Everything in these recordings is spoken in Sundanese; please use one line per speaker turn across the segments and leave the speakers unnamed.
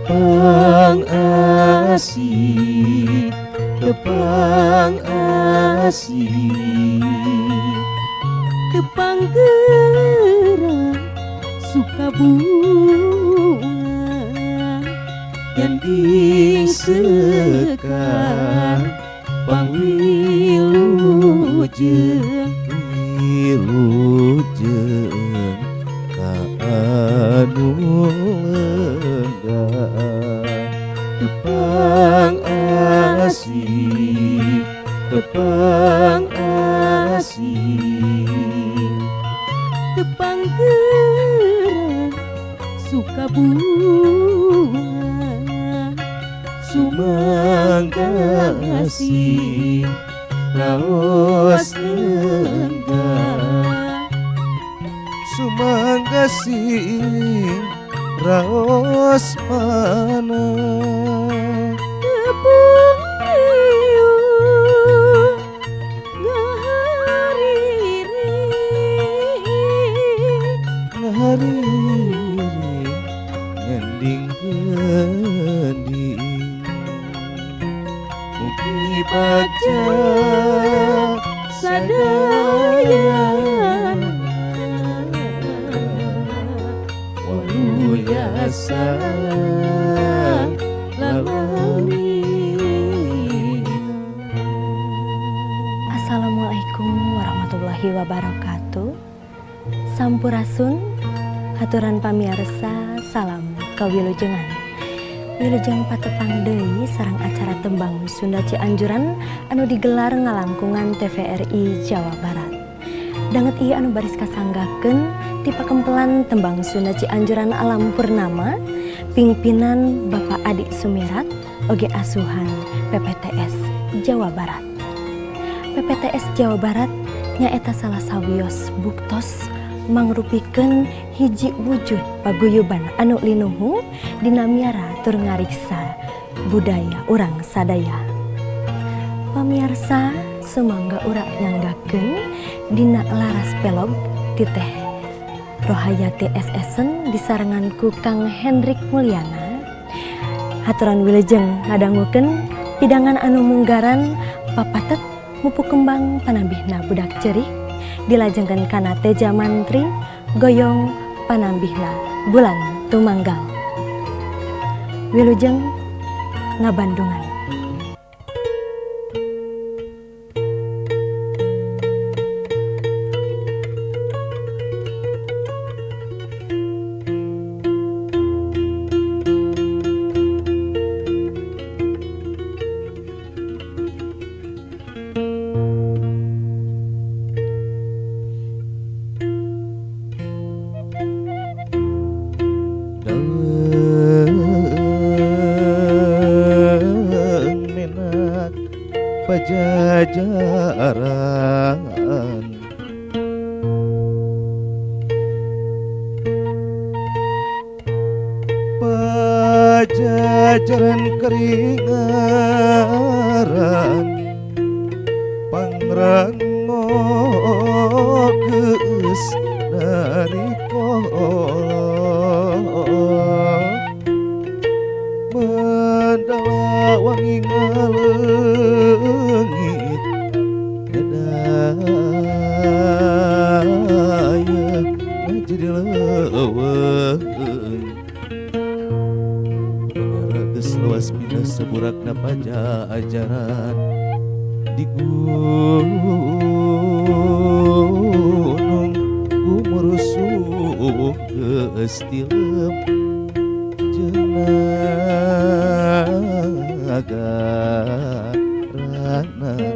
Tepang asih, tepang asih,
tepang gerak suka bunga
ganding sekar pangwilujeng wilujeng ka anu lenggah. Tepang asih, tepang asih,
tepang gerak suka bunga
sumangga asih raos lenggah, sumangga sing raos mana.
Tepung riuh ngahariri,
ngahariri ngending gending mugi bagja
sadayana
waluyasa lalami.
Assalamualaikum warahmatullahi wabarakatuh. Sampurasun, haturan pamiarsa, salam kawilujengan. Wilujeng patepang deui sareng acara tembang Sunda Cianjuran anu digelar ngalangkungan TVRI Jawa Barat. Danget ieu anu baris kasanggakeun ti pakempelan tembang Sunda Cianjuran Alam Purnama, pimpinan Bapak Adi Sumirat, oge asuhan PPTS Jawa Barat. PPTS Jawa Barat nyaeta salah sawios buktos mangrupikeun hiji wujud paguyuban anu linuhung dina miara tur ngariksa budaya urang sadaya. Pamiarsa sumangga urang nyanggakeun dina laras pelog titeh Rohayati SSN disarengan ku Kang Hendrik Mulyana. Haturan wilujeng ngadangukeun pidangan anu munggaran papatet mupu kembang panambihna budak cerih dilajengkeun kana Teja Mantri goyong panambihna bulan tumanggal. Wilujeng ngabandungan.
Pajajaran pajajaran keringaran pangrango geus nariko Mandala wangi ngaleungit dadaya jadi leuweung negara geus luas pindah saburakna pajajaran di gunung gumurusuh geus tilem jeung nagarana.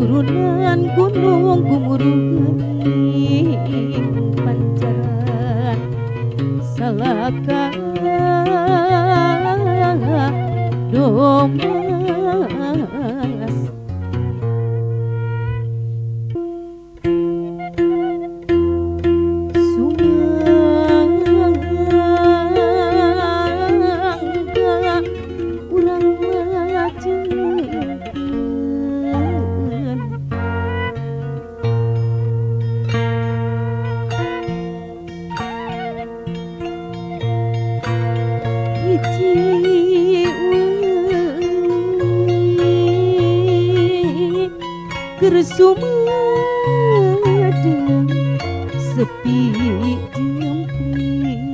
Turunan gunung gumuruh geuning pancaran salaka domas. Sumangga urang lajengkeun hiji euy keur sumedeng sepi jempling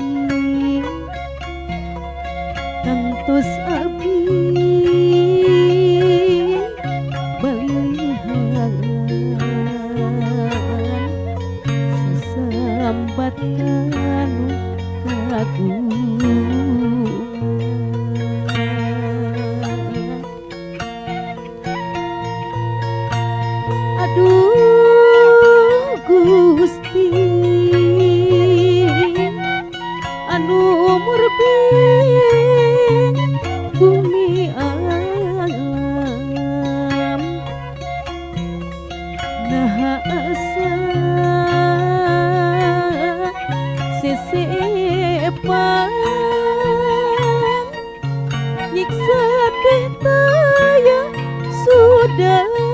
kantos abdi balilihan sasambat kanu kagungan. Aduh Gusti anu murbeng bumi alam naha asa sesepan nyiksa teh taya sudana.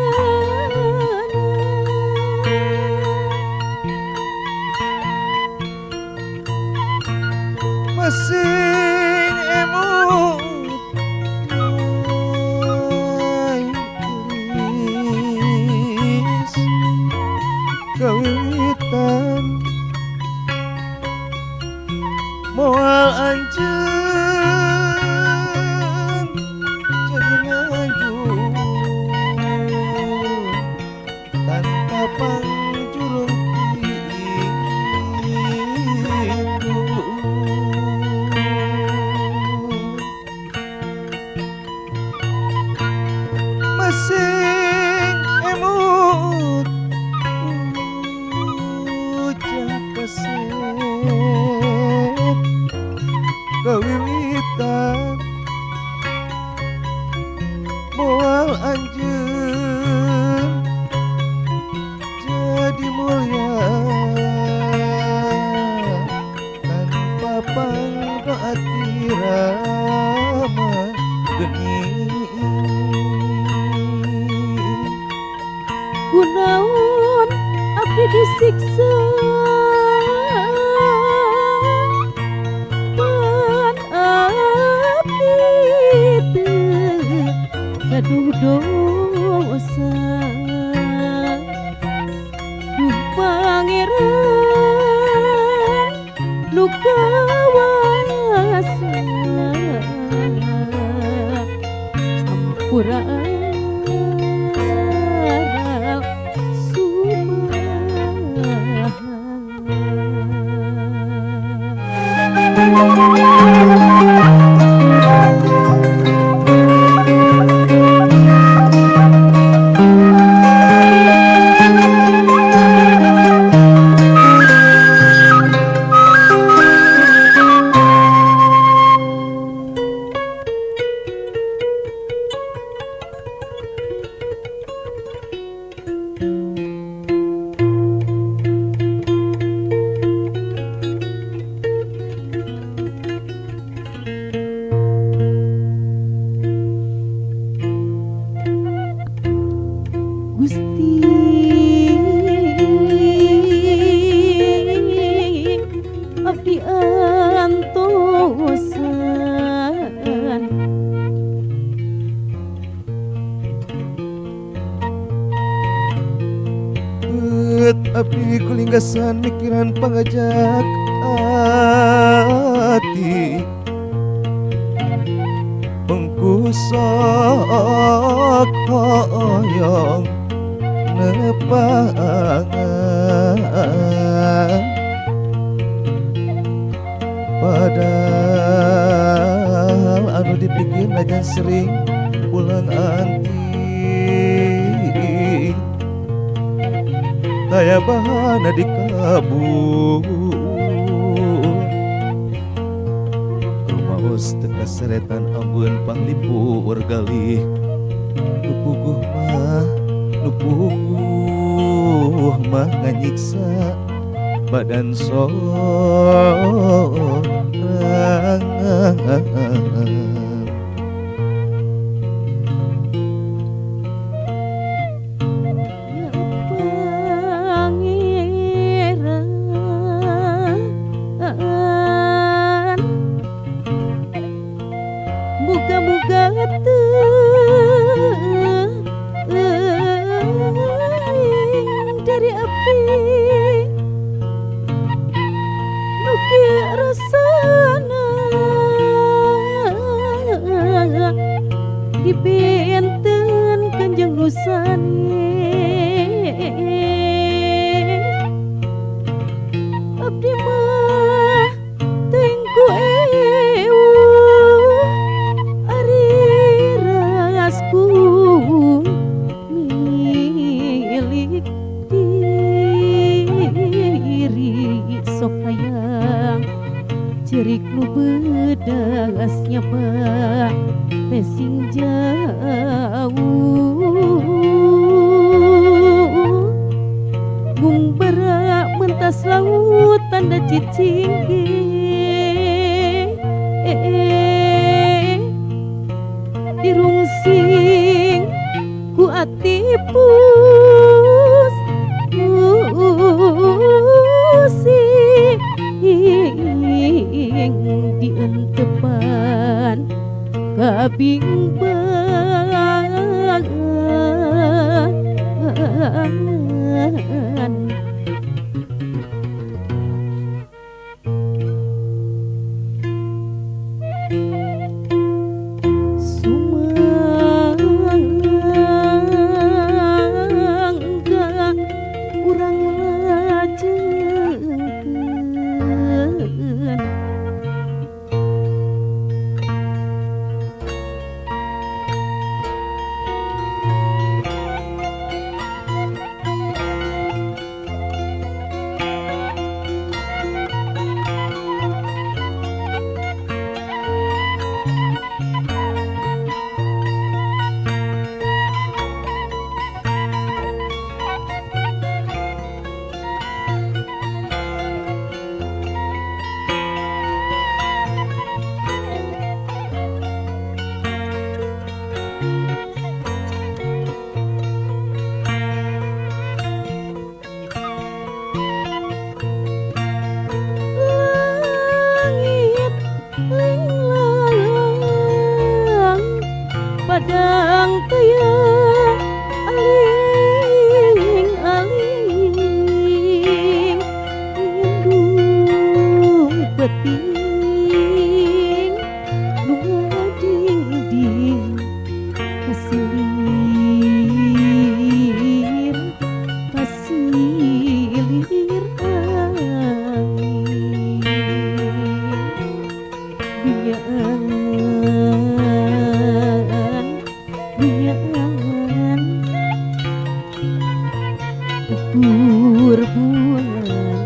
Masing emut geulis kawiwitan moal anjeun jadi ngajur tanpa pangjurung masing emut ujang kasep kawiwitan moal anjeun jadi mulia tanpa pangdoa tirama geni.
Kunaon abdi disiksa pan abdi teu gaduh dosa. Duh Pangeran nu kawasa hampura. Gusti abdi antosan
bet abdi kulinggasan mikiran pangajak ati pengkusok hoyong nepangan padahal anu dipikir najan sering pulang anti. Taya bahana dikabul rumaos teu kaseretan ambeun panglipur galih nu puguh mah nu puguh mah nganyiksa badan sorangan.
Ya Pangeran, muga-muga teuing dari api nu kieu rasana dibenten Kanjeng nu sanes. Abdi mah teuing ku eueuh ari rasku milik diri sok hayang cerik nu bedas nyaba teh sing jauh mung berak mentas laut tanda cicing ge dirungsing ku ati pus pusing dientepan kabingbangan. Sumangga urang lajengkeun langit lenglang padang taya aling-aling indung peting nu ngadingding kasilir kasilir angin dunyangan dunyangan ukur bulan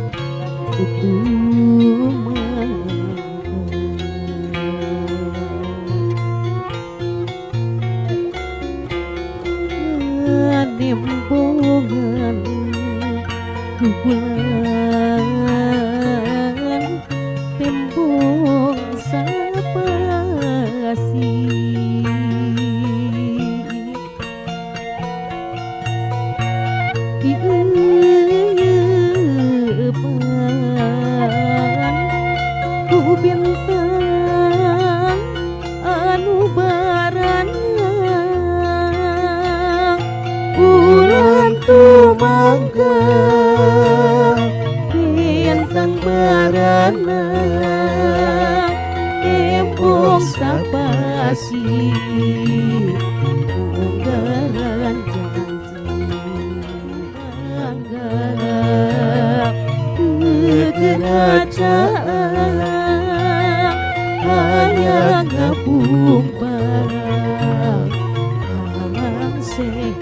ukur mangga nembongan bulan tembong sapasi dieupan ku bintang anu baranang bulan tumangga bintang baranang tembong sapasi unggaran janji mangga kekerajaan hanya ngabumbang alang sehat.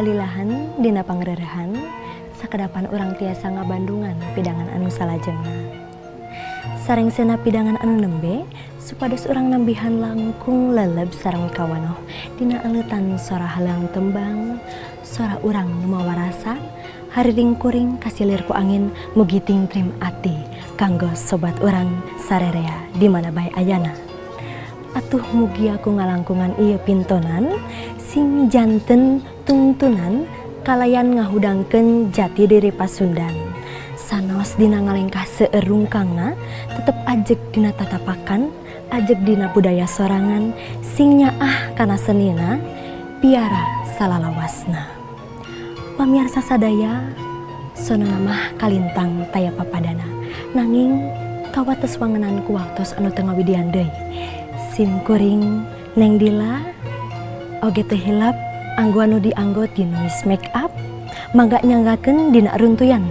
Balilahan dina pangrerehan sakedapan urang tiasa ngabandungan pidangan anu salajengna. Sarengsena pidangan anu nembe supados urang nambihan langkung leleb sareng kawanoh dina aleutan sora halang tembang sora urang nu mawarasa hariring kuring kasilir ku angin mugi tingtrim ati kanggo sobat urang sarerea di mana bae ayana. Atuh mugia ku ngalangkungan ieu pintonan sing janten tungtunan kalayan ngahudangkeun jati diri Pasundan. Sanaos dina ngalengkah seueur rungkangna tetep ajeg dina tatapakan, ajeg dina budaya sorangan, sing nyaah kana senina piara salalawasna. Pamiarsa sadaya sonona mah kalintang taya papadana, nanging kawates wangenan ku waktos anu teu ngawidian deui. Sim kuring Neng Dila oge teu hilap anggo anu dianggo tinuis make up mangga nyanggakeun dina runtuyan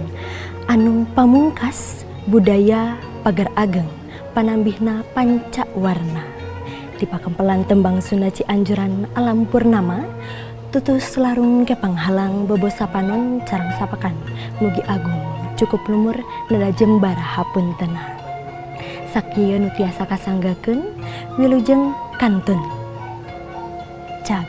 anu pamungkas budaya pagar ageng panambihna panca warna di pakempelan tembang Sunda Cianjuran alam purnama tutus larung kepanghalang bobo sapanon carang sapakan mugi agung cukup lumur nada jembara hapuntena. Sakieu nu tiasa kasanggakeun wilujeng kantun cag.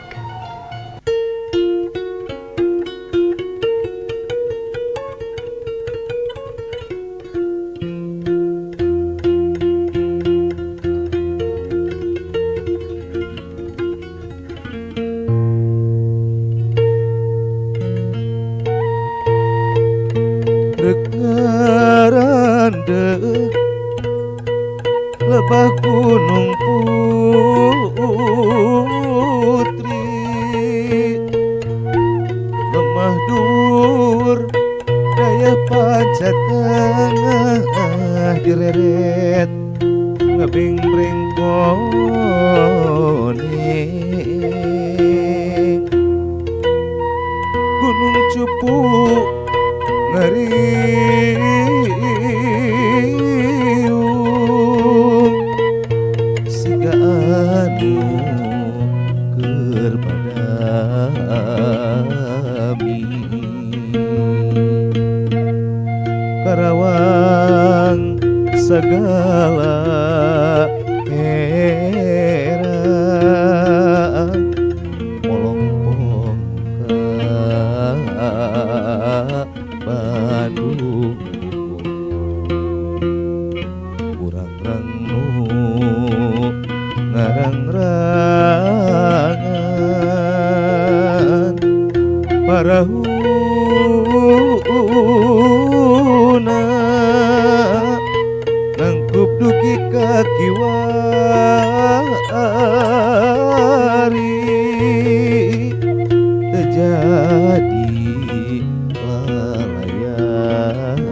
Rek ngarandeg lebah Gunung Putri lemah dur daya panca tengah direret ngabingbreng koning Gunung Cupu ngariung siga anu keur padami Karawang segala era molongpong ka Bandung urang-rang nu ngarang-rangan parahuna nangkup dugi ka kiwari teu jadi lalayaran.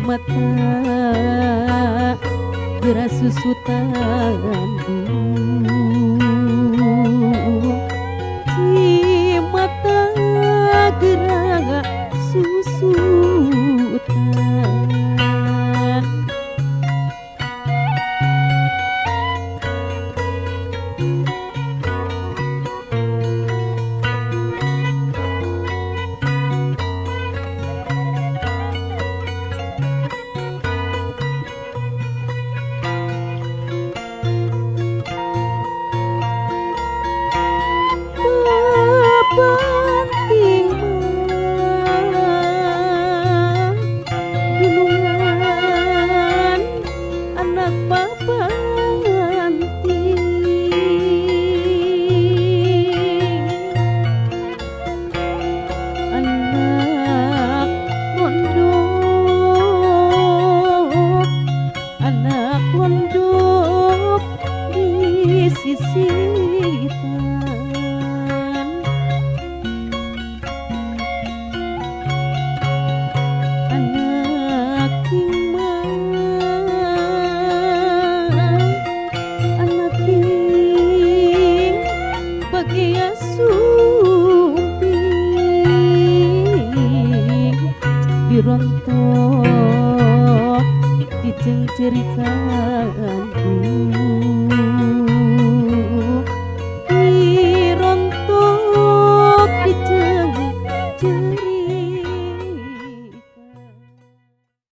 Cimata geura susutan Cimata geura susutan. Penting mah dunungan anak papanting anak mondok, anak mondok di sisitan. Anak king mah, anak king bagia sumping dirontok dicengcerikan.